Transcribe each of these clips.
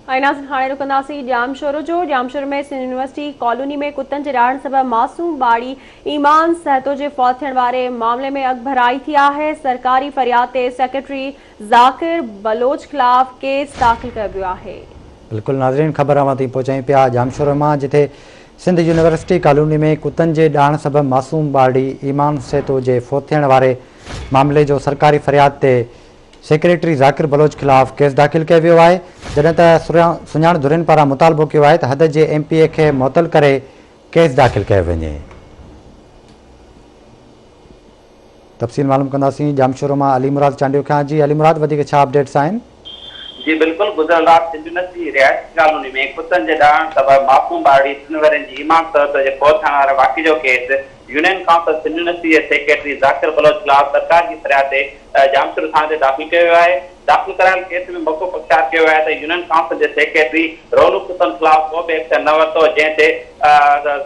۽ ناظرين هاڻي رڪنداسين ڄامشورو جو، ڄامشورو ۾ سنڌ يونيورسٽي ڪالوني ۾ ڪتن جي ڏاڙهڻ سبب معصوم ٻارڙي ايمان سهتو جي فوت ٿيڻ واري معاملي ۾ اڳڀرائي ٿي آهي، سرڪاري فرياد تي سيڪريٽري ذاڪر بلوچ خلاف ڪيس داخل ڪيو ويو آهي. بلڪل ناظرين خبر اوهان تائين پهچايون پيا ڄامشورو مان جتي سنڌ يونيورسٽي ڪالوني ۾ ڪتن جي ڏاڙهڻ سبب معصوم ٻارڙي ايمان سهتو جي فوت ٿيڻ واري معاملي جو سرڪاري فرياد تي سيڪريٽري ذاڪر بلوچ خلاف ڪيس داخل ڪيو ويو آهي، جڏهن ته سڃاڻ ڌرين پاران مطالبو ڪيو آهي ته حد جي ايم پي اي کي معطل ڪري ڪيس داخل ڪيو وڃي. تفصيل معلوم ڪنداسين ڄامشورو مان علي مراد چانڊيو کان، جي علي مراد وڌيڪ ڇا اپڊيٽس آهن؟ جي بلڪل گذريل رات سنڌ يونيورسٽي جي رهائشي ڪالوني ۾ ڪتن جي ڏاڙهڻ سبب معصوم ٻارڙي ٽن ورهين جي ايمان سهتو جي فوت ٿيڻ واري واقعي جو case union council Sindh university جي سيڪريٽري ذاڪر بلوچ خلاف سرڪار جي فرياد تي ڄامشورو ٿاڻي تي داخل ڪيو ويو آهي. داخل ڪرايل ڪيس ۾ موقف اختيار ڪيو ويو آهي ته يونين ڪائونسل جي سيڪريٽري رولو ڪتن خلاف ڪو به ايڪشن نه ورتو جنهن تي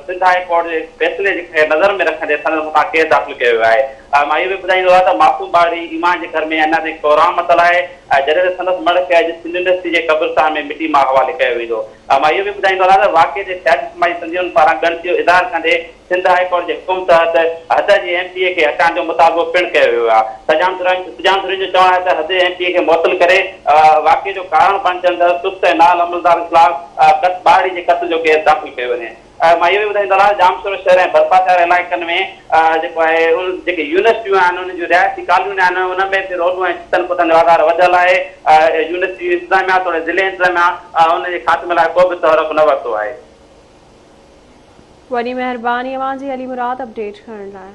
سنڌ هاء ڪورٽ جي فيصلي کي نظر ۾ رکندي سندس مٿان ڪيس داخل ڪيو ويو آهي. مان اهو به ٻڌائيندو هلان ته معصوم ٻارڙي ايمان جي گهر ۾ اڃا تائين ڪهرام متل آهي جڏهن ته سندس مڙهه کي اڄ سنڌ يونيورسٽي جي قبرستان ۾ مٽي ماء حوالي ڪيو ويندو. مان اهو به ٻڌائيندو هلان ته واقعي تي سياسي سماجي تنظيمن پاران ڳڻتي جو اظهار ڪندي سنڌ هاء ڪورٽ جي حڪم تحت حد جي ايم پي اي کي هٽائڻ جو مطالبو پڻ ڪيو ويو آهي. سڄاڻ ڌرين جو چوڻ آهي ته حد جي ايم پي اي کي معطل ڪري واقعي جو ڪارڻ بڻجندڙ سست ۽ نااهل عملدارن خلاف ٻارڙي جي قتل جو ڪيس داخل ڪيو وڃي. مان اهو به ٻڌائيندو هلان ته ڄامشورو شهر ۽ ڀرپاسي واري علائقن ۾ جيڪو آهي جيڪي يونيورسٽيون آهن انهن جون رهائشي ڪالونيون آهن انهن ۾ به رولون ۽ ڇتن ڪتن جو آزار وڌيل آهي. يونيورسٽي جي انتظاميا توڙي ضلعي انتظاميا ان جي خاتمي لاء ڪو به تحرڪ نه ورتو آهي. وڏي مهرباني اوهان جي علي مراد اپڊيٽ ڪرڻ لاء.